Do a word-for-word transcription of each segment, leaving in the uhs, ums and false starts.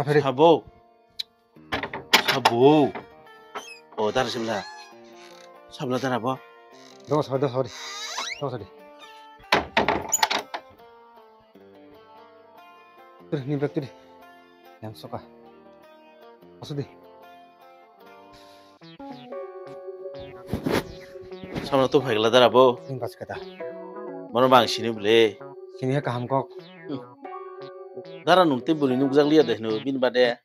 Sabo. Sabo. O, dara sibla. Sabla dara bo. Dong sori, dong sori. Dong sori. Turi, ni bag turi. Yang soka. Asudi. Samno to phaikla dara bo. Sing bas kata. Mano bang sini bole. Sini ha kaham kok. Dara nung te buri nukjak liya de hino bini bade.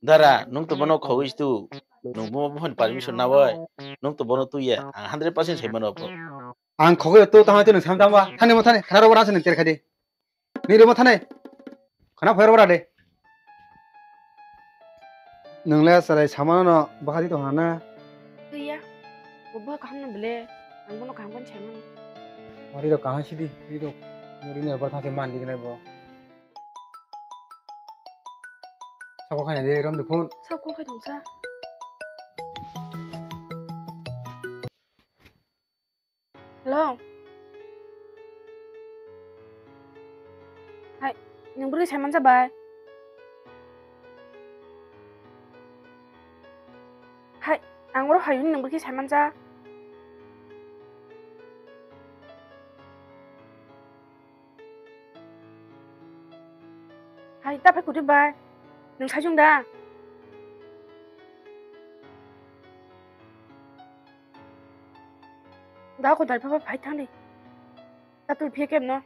Dara nung to bono khogwi stu. Nung bo bo permission na bai. Nung to bono tuya. Ang hundred percent sai mano bo. Ang khogwi to tama to nung sam tama. Thani mo thani. Khana ro bora sini ter khadi. Ni rimo thani. Khana phoyar bora de. Nung le sarai samano no bahari to hana. Tuya. Bo bo kaham no bole. Ang bono kaham kan sai mano. Ari ro kaham sidi. Ri ro. Muri ne bar thang se man di nai bo. Sabo khai de rom de phone. Sabo khai thongsa. Hello. Hai, nung bwrwi sai mansa bai. Hai, ang oro hayuni nung bwrwi sai mansa. Hai, ta phai kudi bai. Nung sai jung da. Da ko dal pha phai thang di. Ta tu phi kem no.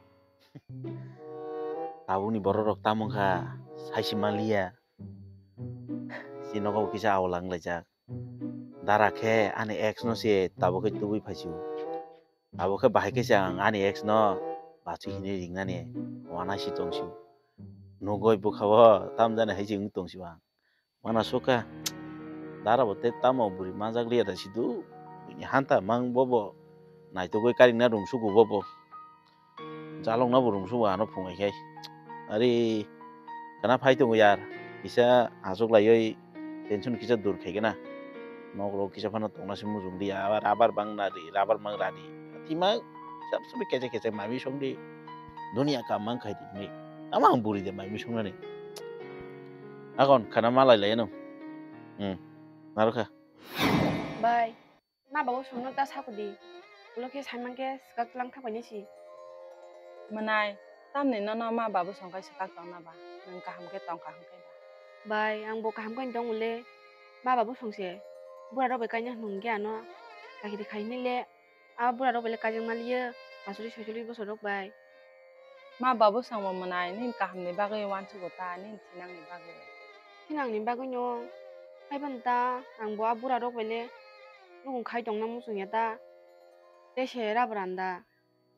Tabukni borok rok tamo kha sai si maliya. Si nogo kisa awalang laijak. Dara khe ani ex no se tabuk khe tubui phaisu. Abo khe bahai khe se ang ani ex no bachu hinwi ringnani wana si tongsu. Nugoi bwkha o tamjani hai se wng tongsu ang. Mana sukha dara bo te tamo buri manjak liya da sidu. Bini hanta mang bobo naitugoi karingna rung sugu bobo. Chalokna bo rung sugu ano phungai khai. Ari kana phai tongo yar. Kisa aswk laioi tension kisa dur khai gana. Nok rok kisa phano tongna se mujung di. Abar, abar bang na di, rabar mang ra di. Tima sab sab kechek kechek mami song di. Dunia kam mang khai di ni. Ama ang buri de mami song nani. Akon khana malai lai no. Hmm. Narokha. Bai. Ma babu songno ta sako di. Ulo khe saimang khe swkak tlang thang painai si. Mwnai, tamni nono ma babu song khai swkak tongna ba? Nwng kaham khe tong kaham khe ba? Bai, ang bo kaham khe tong le. Ma babu song se. Bura rok bai kaina hwnung khe ano. Kakiri khai hinui le. A bura rok bai le kaijakma liyo. Pasuri soisuri bosor rok bai. Ma babu songbo mwnai nini kahamni bagwi uansugo ta nini thinangni bagwi? Thinangni bagwino. Haiphano ta ang bo a bura rok bai le nukhung khai tongna muchungya ta. Tei se rabranda.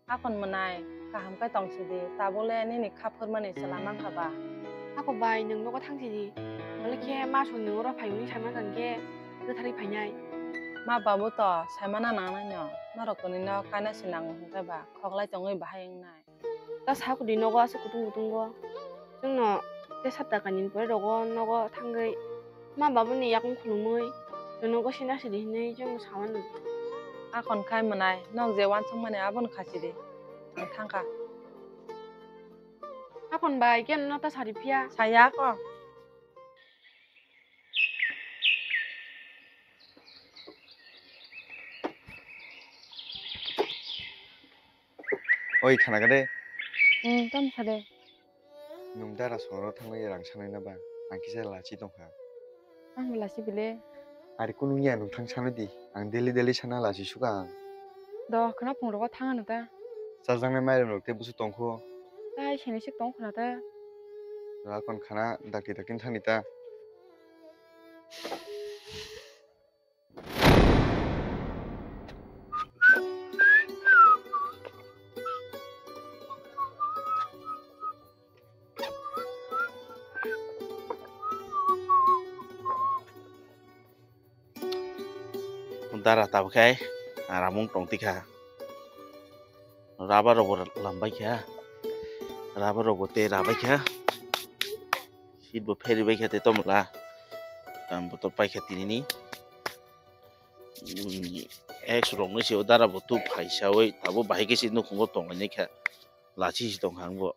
Akon mwnai kaham khe tongsidi, tabuk le nini kha phurmani chwla mankha ba? Ako bai nwng nogo thangsidi. Bole khe ma song nwng oro phai hwnwi sama tong khe bwtharwi phainai. Ma babu to saimana nangnaino, norok kwnwino kaina se nango hwnkhe ba khoklai tongwi bahai wngnai. Ta sakudi nogo aswk kutung kutungo. Chwngno tei sapta kainwini pore rogo nogo thangwi ma babuni yakung khulumwi chwngno gosina sidi hinwi chwngno samano. Akon khai mwnai, nok je uansukmani abono khachidi. Ang thangkha. Akon bai, keno ta sari phiya? Saya ako. Oi, khana kade? Hmm, tamo sade. Nwng dara songro thangwi rang sanai na ba? Ang kisa lachi tongkha. Ang bo lachi bile. Ari kunu ya nwng thang sanai di. Ang daily daily sana lachi suka ang. Do, khna phung rogo thang ano ta. Chajaknai mairum rok tei busu tongkho. Tai sini sik tong khna ta. Rakon khana dakti dakti thangni ta. Dara tabuk khai ramung tong tikha. Rubber rok bo lambai kha. Rubber rok bo tei rabai kha. Seat bo pheri bai kha tei tomla. Tam botol pai kha tinini. Ex rok ni se o dara bo tu phai sawi tabuk bahai khe se nukhungo tong lai kha. Lachi se tong kha ang bo.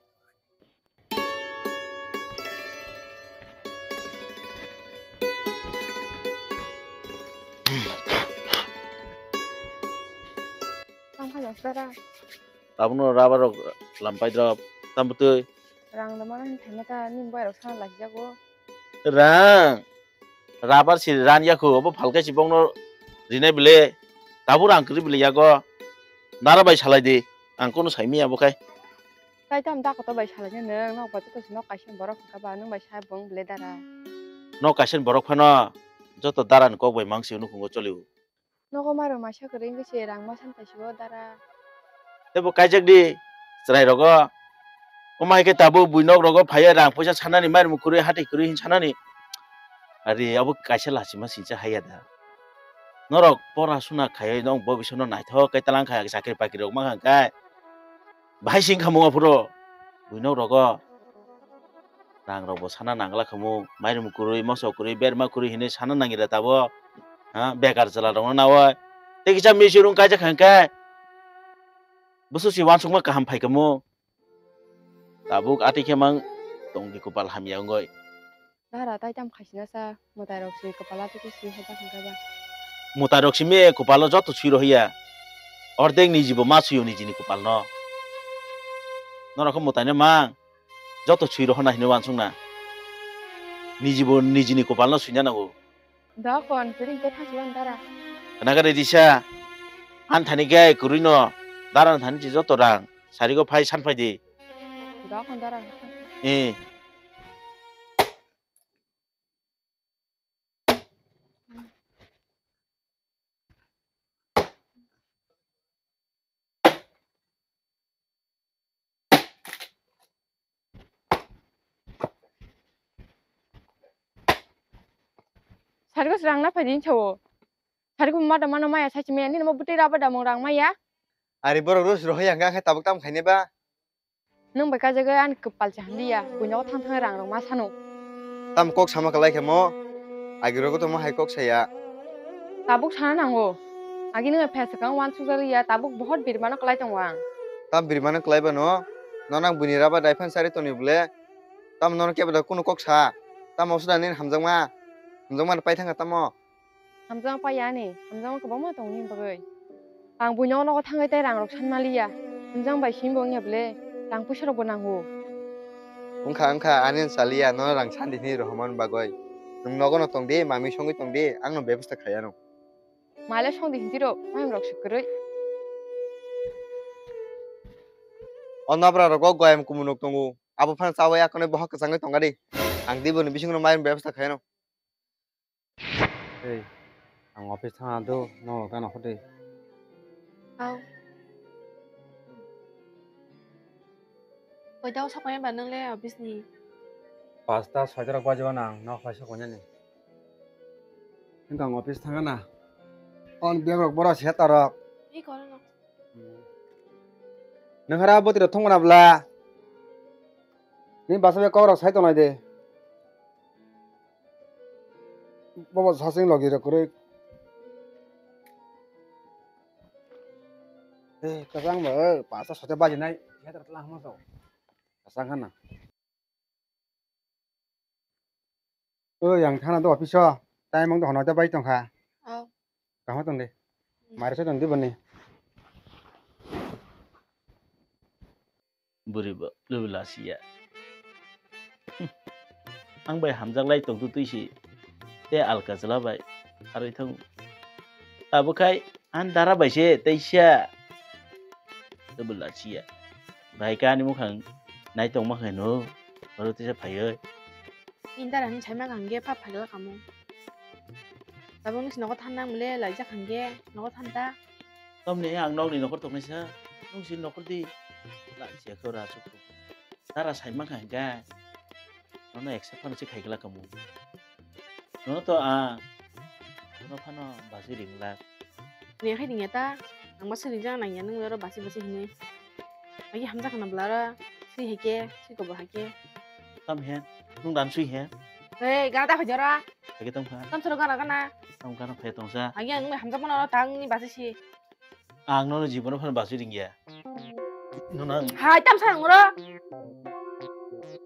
Tang phai jang sara. Tabukno rubber rok lampai drop. Tambutwi. Rang da mano hin thaima ta nini bai rok sana lahi jago. Rang. Rubber si ran yakho obo phalkai si bongno rinai bile. Tabuk rang kwrwi bile yago. Nara bai salai di. Ang kono saimi abo khai. Tai tam da koto bai salai nang nok bai to nok kaisa borok hwnkha ba nung bai sa bong bile dara. Nok kaisa borok phano joto dara ni kok bai mangsi unu khungo choliu. Nogo maro maisa kwrwi wngwi se rang ma san paisio dara. Tebo kaijak di chwrai rogo. Omo hai khe tabuk bui nok rogo phaiya rang poisa sanani mairum kwrwi hati kwrwi hin sanani. Ari abo kaisa lachima sincha haiya da. Norok pora suna khaiwi nong bobiswno naithok khe talang kha chakri pakri rok mankha khe. Bahai sing khamung aphuru. Buinok rogo. Rang rok bo sana nangla khamung. Mairum kwrwi, moso kwrwi, berma kwrwi hinwi sana nangira tabo. Ha, bekar chwla rokno nawi. Tei kisa misi rung kaijak kha khe. Busu si wansukma kaham phai kamo. Tabuk ati khe mang tongdi kupal hamya wngoi. Dara tai tam khaisina sa, mwtai rok si kwpala tei si hajak hwnkha ba. Mwtai rok simi kwpalo joto sui rohya. Ordek niji bo ma suyo nijini kwpalno. Norok khe mwtai no mang. Joto sui rohna hinwi wansukna. Niji bo nijini kwpalno suina nango. Dokon, piring te thasi wan dara. Nagari disa. An thani gai kwrwi no. Dara thani chi joto rang. Sarigo phai san phai di. Dokon dara. Eh. Sarigo rang na phai din chao. Sarigo mada mano maya sachi maya nini mo butui raba damung rang maya. Ari borok rus rohoi ang khe tabuk tam khaine ba. Nwng bai kaijagwi ani kwpal se hamliya, buino thang thang rang rok ma sano. Tam kok sama kwlai khe mo, agi rogo tongma hai kok saya. Tabuk sana nango. Agi nwng phe swkang wansukjak liya, tabuk bohot birmano kwlai tongo ang. Tam birmano kwlai bano, nono ang buini raba daiphan sari toni bwle. Tam nono kebo da kunu kok sa. Tam osuda nini hamjakma, hamjakma pai thangkha tamo. Hamjakma pai ya ani, hamjakma kwbangma tongo nini bagwi. Ang buino nogo thangwi tei rang rok san maliya. Hamjakma bai simi bo wngya bwle, rang puisa rok bo nango. Wngkha, wngkha, ani chaliya, nono rang san di hwnwi rohormani bagwi. Nwng nogo no tong di, mami songwi tong di, ang no bebasta khai ano. Maile song di hwnti rok, mayung rok se kwrwi. O nabra rogo goyam kumun rok tongo, abo phano chawi akonwi bohok kwchangwi tongkha di. Ang di boni bisingo no mayung bebasta khai ano. Ei, ang office thang do, no gana hode. Au. Koita o sakmani ba nang le office ni? Pasta soita rok bajiba nang, no khlai sakmani ni. Wngkha ang office thang na. On bag rok bora se ta rok. Ei koro no. Nang hara botiro thong na bla. Ni basa be kok rok sai tonai de. Bobo sasing logi rok kwrwi. Eh, kwchang bo, eh, pasta sote baji nai. Ya, tara tala hamo to. Kwchang khana. Oi, ang thana do office o. Time ang do hono ta bai tongkha. Oh. Kaham tong de. Hmm. Mari se tong di bani. Bwrwi bo lubu lasiya. Ang bai hamjak lai tongtwtwi si tei alka chwla bai harwi thang. Abo khai ang dara bai se teisa lubu lasiya. Bai khe ani mukhang nai tongma khe no oro teisa phaiwi. Indara ni saima kang ge pha phagla kamo. Tabuk nisi nogo than nang mole laijak kang ge nogo than ta. Tamni ang nokni nokhor toknaisa, nung si nokhor di. Lachi khe ora chukhu. Tara sai mankha hingkha. Nono eksa phano se khaigwla kamo. Nono to a. Nono phano basi ringla. Ni khai ringya ta. Ang basi ringjak nangya nung oro basi basi hinwi. Agi hamjak khana bwlara. Sui hai khe, sui kobo hai khe. Tam he. Nung dan sui he. Hei, gana ta khajora. Hai khe tong kha. Tam soro gana gana. Tam gana phai tong sa. Agi ang nung hamjak mano oro tang ni basi si. Ang nono jibono phano bachwi ringya. Nono ang hai tam sa nangro.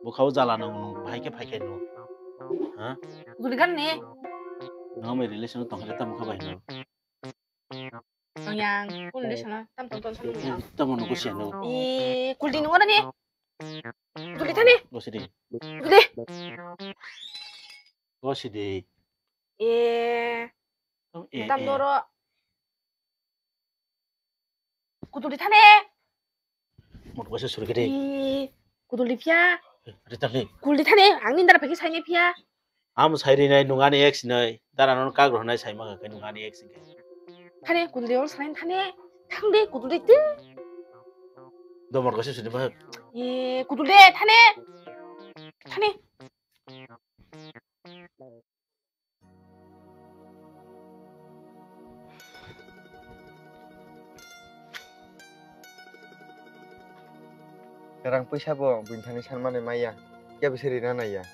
Bwkhao jala nango nung, bahai khe phai khe nung. Ha? Guli gan ni. Nang mai relation tong khe tam kha bai no. Yang, kul di sana, tam tam tam sana yang. Tamo no kusiano. Eh, kul di nunggu ni. Kul di tani. Gosidi. Kul di. Gosidi. Eh, Tam eh, tam eh. Doro. Kuduli thane. Mot kaisa suri kede. Ih, kuduli phiya. Ritali. Kuduli thane, ang nindara phagi saini phiya. Am sairi nai nungani ex nai. Dara non kagro nai sai maka kai nungani ex nai. Thane kuduli ol sain thane. Thang de kuduli te. Do mot kaisa suri ba. Ih, kuduli thane. Thane. Rang puisa bo buini thani sanmani maya, kebo se rina naiya.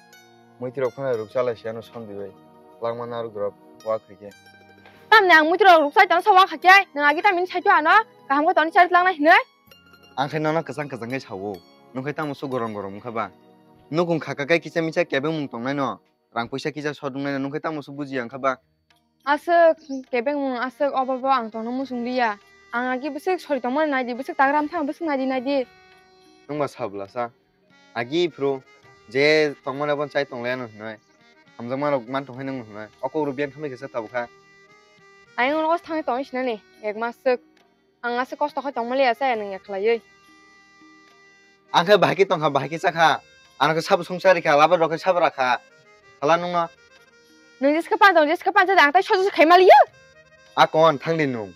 Muitrok phano ruk chalai se ano somdi bai. Langma narwk rok wa khaikhe. Tamni ang muitrok ruk chai tong sa wa khaikhe, nang agi tamni sai to ano, kaham khe toni chari tlangnai hinwi. Ang khe nono kwchang kwchang khe sao. Nung khe tamo su gorom gorom wngkha ba? Nukung khaka khe kisa misa kebeng mung tongnai no. Rang puisa kisa sodung nai nung khe tamo su bujiya wngkha ba? Aswk kebeng mung aswk obo bo ang tongno muchung liya. Ang agi bwswk sori tongmani naidi, bwswk tagra wngthang bwswk naidi naidi. Nung ba sabla sa. Agi phuru je tongmani abo chai tong laya no hinoi. Hamjakma rok man tong hai nung hinoi. O kok rok biyan khamai kisa tabukha. Ayang nogo thangwi tongwi sinani ek mas swk. Ang aswk kosto khai tongmani asa ya nung ya khlaiwi. Ang khe bahai khe tongkha, bahai khe chakha. Ano khe sabo songchar rikha, labar rok khe sabo rakha. Hala nungno. Nung jeska pan tong, jeska pan ang tai sojo khai maliyo. A kon thang de nung.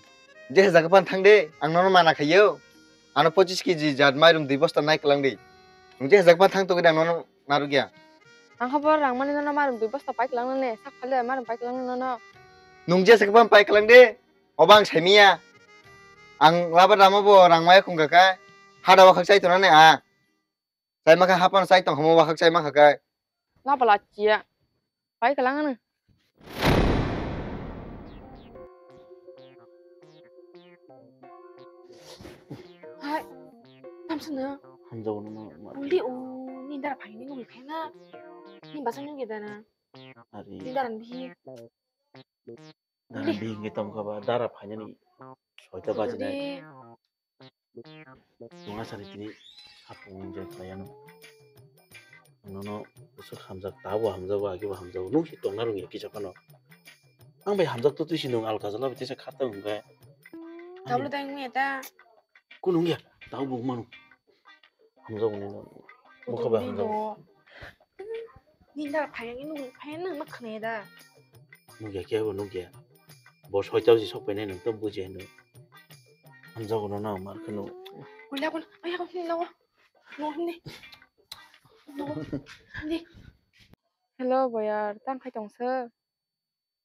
Je jaga pan thang de, ang nono mana khayo. Ano pochis kg jat mairum dui bosta nai klang de. Nung je jaga pan thang to gidang nono narugya. Ang khe bor rang mani nono mairum dui bosta pai klang ne, sak phale mairum pai klang nono. Nung je jaga pan pai klang de. Obo ang saimiya. Ang laba dama bo rang maya khung kha kha. Hada wakhak chai tonani a. Chai makha hapan chai tong hamo wakhak chai makha kha. Laba la chiya. Pai kalang ano. Hai. Tamsana. Hamjao no ma. Uli o ni dara phai ni ngi phai na. Ni basa ni ge dana. Ari. Ni dara ni. Dara bihik ni tongkha ba, dara phainani soita bajinai. Tong asari tini hapung je khlaiano. Nono bwswk hamjak, tabo hamjago, agibo hamjago. Nung si tongna rwngya kisa phano. Ang bai hamjak to twi si nung alka jala bai tesa kharta hwnkhe. Tablo tang meta. Kunu wngya, tabo bo manu. Hamjago nini. Bokha bai hamjago. Nini dara phaiya nini nung phaiya nang ma khne da. Nungya khe bo nungya. Bo soita si sok painai nung to buji hino. Hamjago no na mar kheno. Kula kula. Aya ko hini lawa. No hini. No hini. Hello boyar, tang khai tong sir.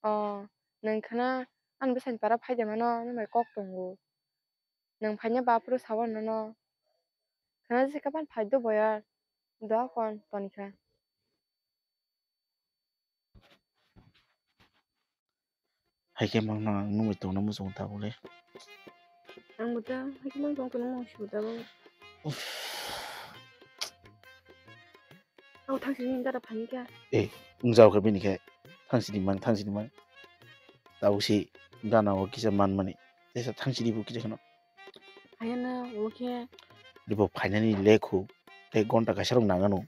O, nung khana ani bwsani para phai de mano, nung bai kok tongo. Nung phaina baphuru sawo nono. Khana jesa kapan phai do boyar. Doa kon tonikha. Hai khe mangno ang nugwi tongna muchungo tabukle. Ang bo ta hai khe mang tong tongna muchungo tabuk. Uff. Ang thang sini dara phani kha. Eh, wng jao khe bini khe. Thang sini mang, thang sini mang. Tabuk si gana o kisa man mani. Tesa thang sini bo kisa kheno. Ayana, oke. Dibo phainani lekhu, tei gonta kaisa rok nangano.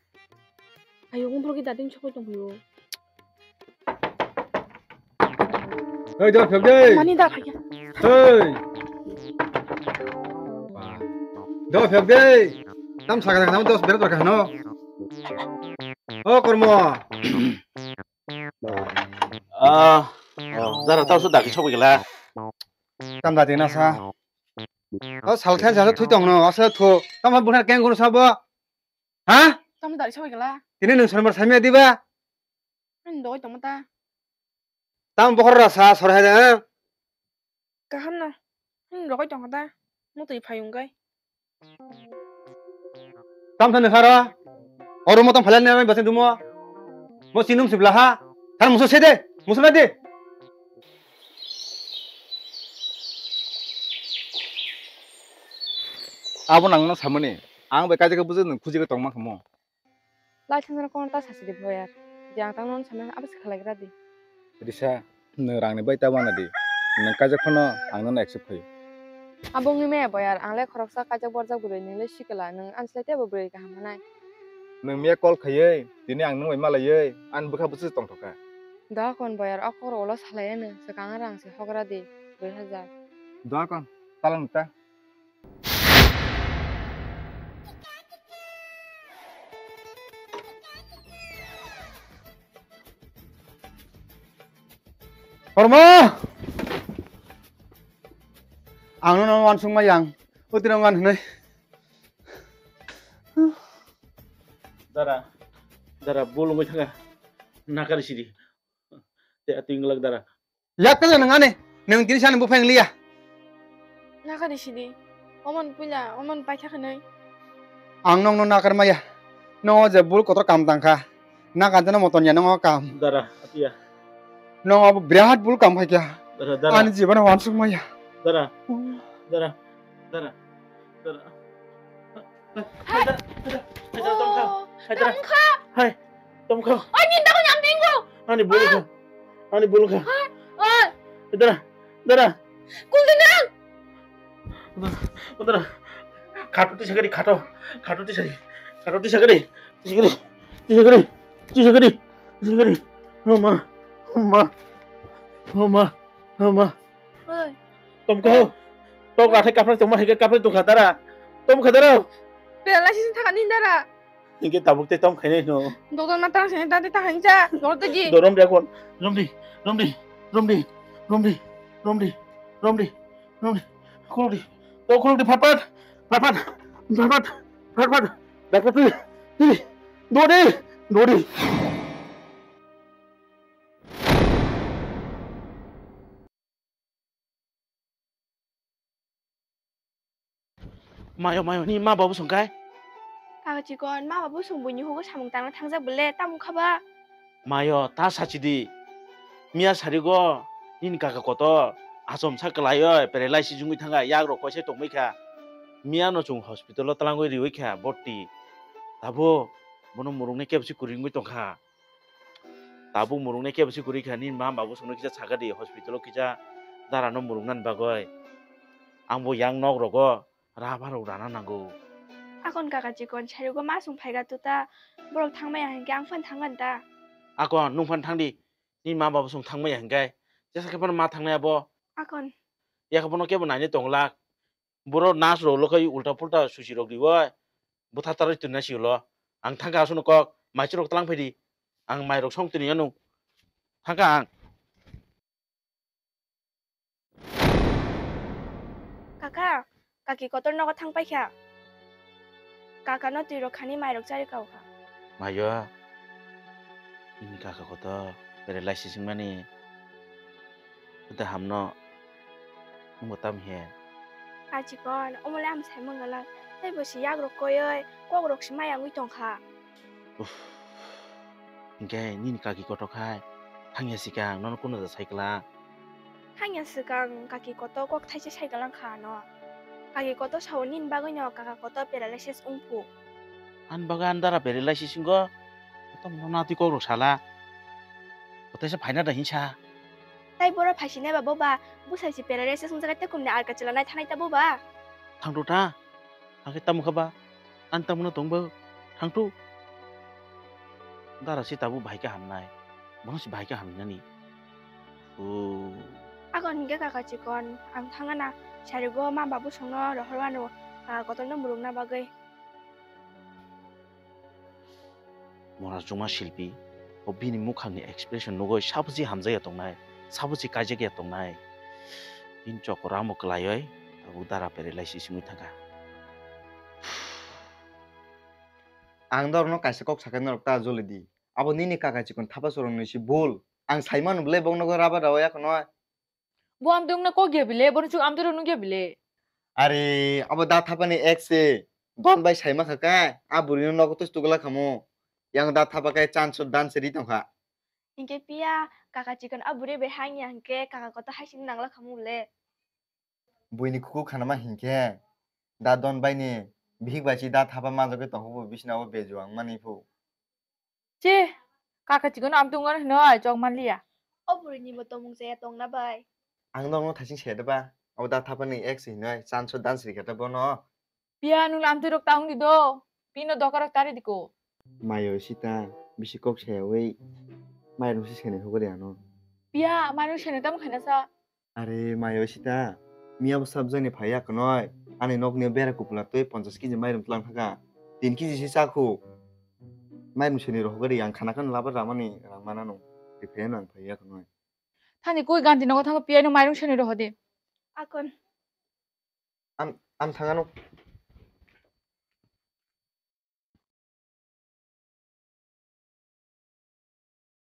Ayo, umphro ki dating chokoi tongpio. Hei, da phek de. Mani da phai. Hei. Da phek de. Tam saga saga tam dos berat berkah no. O kormo. Ah, oh, dara tau su dagi chokoi gela. Tam da dina sa. O sal khe sal thui tong no, asa tho. Tamo bukhar keng guru sabo? Ha? Tamo dari sabai kala. Tini nung sonbar samya diba? Ani doi tong ta. Tamo bokhor rasa sor hai da. Kaham no. Ani rogoi tong ta. Mutui phayung gai. Tam thani khara. Oro mo tam phalan ni basa dumo. Mo sinum sibla ha. Thar musu sede. Musu na de. Abo nangno samani, ang bai kaisa khe bujui nwng khujigwi tongma khamu. Lai thangna kono ta sasi di boyar. Di ang tangno samani abo se khalai gra di. Risa, nwng rangni bai ta wana di. Nwng kaisa phano ang nono accept khaio. Abo wngwi maya boyar, ang le khoroksa kaijak borjak bwrwi, nwng le sikla, nwng ani slai teibo bwrwi kaham hwnai. Nwng miya call khaiwi, tini ang nwng bai malaiwi, ani bwkha bwswk tongthokha. Dohakon boyar, o kokrok ulo salai ano, swkang rang se hogra di, dui hajar. Dohakon, talang ta. Kormo! Ang no wansuk ma yang. Uti no ngan hinai. Dara, dara, bul wngwi thanga. Nakari sidi. Te ating glak dara. Yak kala nang ani. Nang tini sani buphang liya. Nakari sidi. Oman puila, oman paitha khanai. Ang nong no nakar maya. No je bul kotor kam tangkha. Na kanjana moton ya nongo kam. Dara, apiya. Nongo abo birat bul kam khaikya. Dara, dara. Ani jibon wansuk maya. Dara. Dara. Dara. Dara. Hai. Hai, dara. Hai, dara. Tomkha. Oh, hai, dara. Tomkha. Hai. Tomkha. Ani dago nyam bingo. Ani bulu kha. Ani bulu kha. Hai. Dara. Dara. Kulde nang. Udara, udara. Khato tisakari, khato. Khato tisakari. Khato tisakari. Tisakari. Tisakari. Tisakari. Tisakari. Homa. Homa. Homa. Homa. Oi. Tomkho. Tok athai kaphra tongma hai khe kaphra tongkha dara. Tomkha dara. Paralysis thakani dara. Hinkhe tabuk tei tom khainai no. Doktor ma tang sini tang tang hinsa. Doktor ji. Dorom dia kon. Romdi. Romdi. Romdi. Romdi. Romdi. Romdi. Romdi. Khuldi. To khuldi phat phat. Phat phat. Phat phat. Phat phat. Dakta tui. Tui. Dodi. Dodi. Mayo, mayo, ni ma babu song kai? Kaka chikon, ma babu song buini hugo samung tangna thangjak bole, tamo kha ba? Mayo, ta sachi di. Miya sarigo, nini kaka kotor, achom sa kwlaioi, paralysis wngwi thangkha, yak rok koise tongbai kha. Miya no chwng hospital o twlangwi riwi kha, boti. Tabuk, bono murungnai kebo se kwrwi wngwi tongkha. Tabuk murungnai kebo se kwrwi kha, nini ma babu songno kisa sakha di, hospital o kisa dara no murungnani bagwi. Ang bo yang nok rogo rubber rok rana nango. Akon kaka chikon, sarigo ma song phaiga tuta, borok thangmaya hinkhe ang phan thangani ta. Akon, nwng phan thangdi, nini ma babu song thangmaya hinkhe, jesa khe phano ma thangnai abo. Akon. Yakhe bono kebo nainwi tonglak. Boro nas rok lokhe ulta pulta susi rok riwi bwtha tarwi twina si ulo. Ang thangkha aswkno kok, maichwrok tlang phaidi. Ang mairok song tini ano. Thangkha ang. Kaka, kaki kotor nogo thang paikha. Kaka no twi rok khani mairok chari kau kha. Mayo, nini kaka kotor paralysis wngmani. Ita hamno nungbo tam he. Kachikon, omole am saimung galang. Tei bo si yak rok koyoi, kok rok si maya wngwi tongkha. Uff. Hinkhe nini kaki kotor khai thangya sikang nono kuno da sai kla? Thangya sikang kaki kotor kok thaisa sai klang kha ano. Kaki kotor sao nini bagwi no kaka kotor paralysis wngphu. Ani bagwi ani dara paralysis wngkha. Kotor no natwi kok rok sala. Kotor se phaina da hinsa. Tai boro phaisine ba boba, busai si paralysis wngjaga te kumni arka chwla nai thanai ta boba. Thangthu tha. Hakhe tamo kha ba? Ani tamo no tong ba? Thangthu. Dara si tabuk bahai khe hamnai. Bono si bahai khe hamnani. O. Akon hinkhe kaka chikon, ang thangana. Sarigo ma babu songno rohorwano, kaka kotorno murungna bagwi. Mora chuma silpi, o bini mukhangni expression nugwi sabuji hamjakya tongnai, sabuji kaijakya tongnai. Bini chokora amo kwlaiwi tabuk dara paralysis wngwi thangkha. Ang norokno kaisa kok sakhe norok ta joli di. Abo nini kaka chikon thapa choroknwi si bul. Ang saimano bwlai bokno rubber rao yakno. Bo amtwng wngna kok ya bile, bono chuk amtwng rok nukya bile. Are, abo da thapani ek se, don bai saima kha kai, a bwrwino nogo twi tukla khamu. Yang da thapa kai chan sur dan se ri tongkha. Hinkhe piya, kaka chikon a bwrwi bai hangya hinkhe kaka kotor haising nangla khamu le. Buini kuku khanama hinkhe, da don bai ni bihik bai si da thapa manjagwi tongkha bo bisina o bejuang mani phu. Che, kaka chikon amtwng wngna hino ai chok manliya. O bwrwini bo tongmung chaya tongna bai. Ang nokno thaising se da ba. Abo da thapani ex hinoi chanso dance rikha ta bono. Piya, nung lamtwi rok ta wngdi do. Pino doka rok tari diko. Mayo sita, bisi kok sayawi mairung si sene hogori ano. Piya, mairung sene tam khaina sa. Are mayo sita, miya bo sab jani phai ya knoi. Ani nok ni bera kupula twi ponchas kg mairung tlang thaka. Tin kg si chakhu. Mairung sene rok hogori ang khana kan labar ramani rang manano. Riphai ano ang phai ya knoi. Thani koi ganti nogo thango piya no mairung sene rok hodi. Akon. Am, am thangano.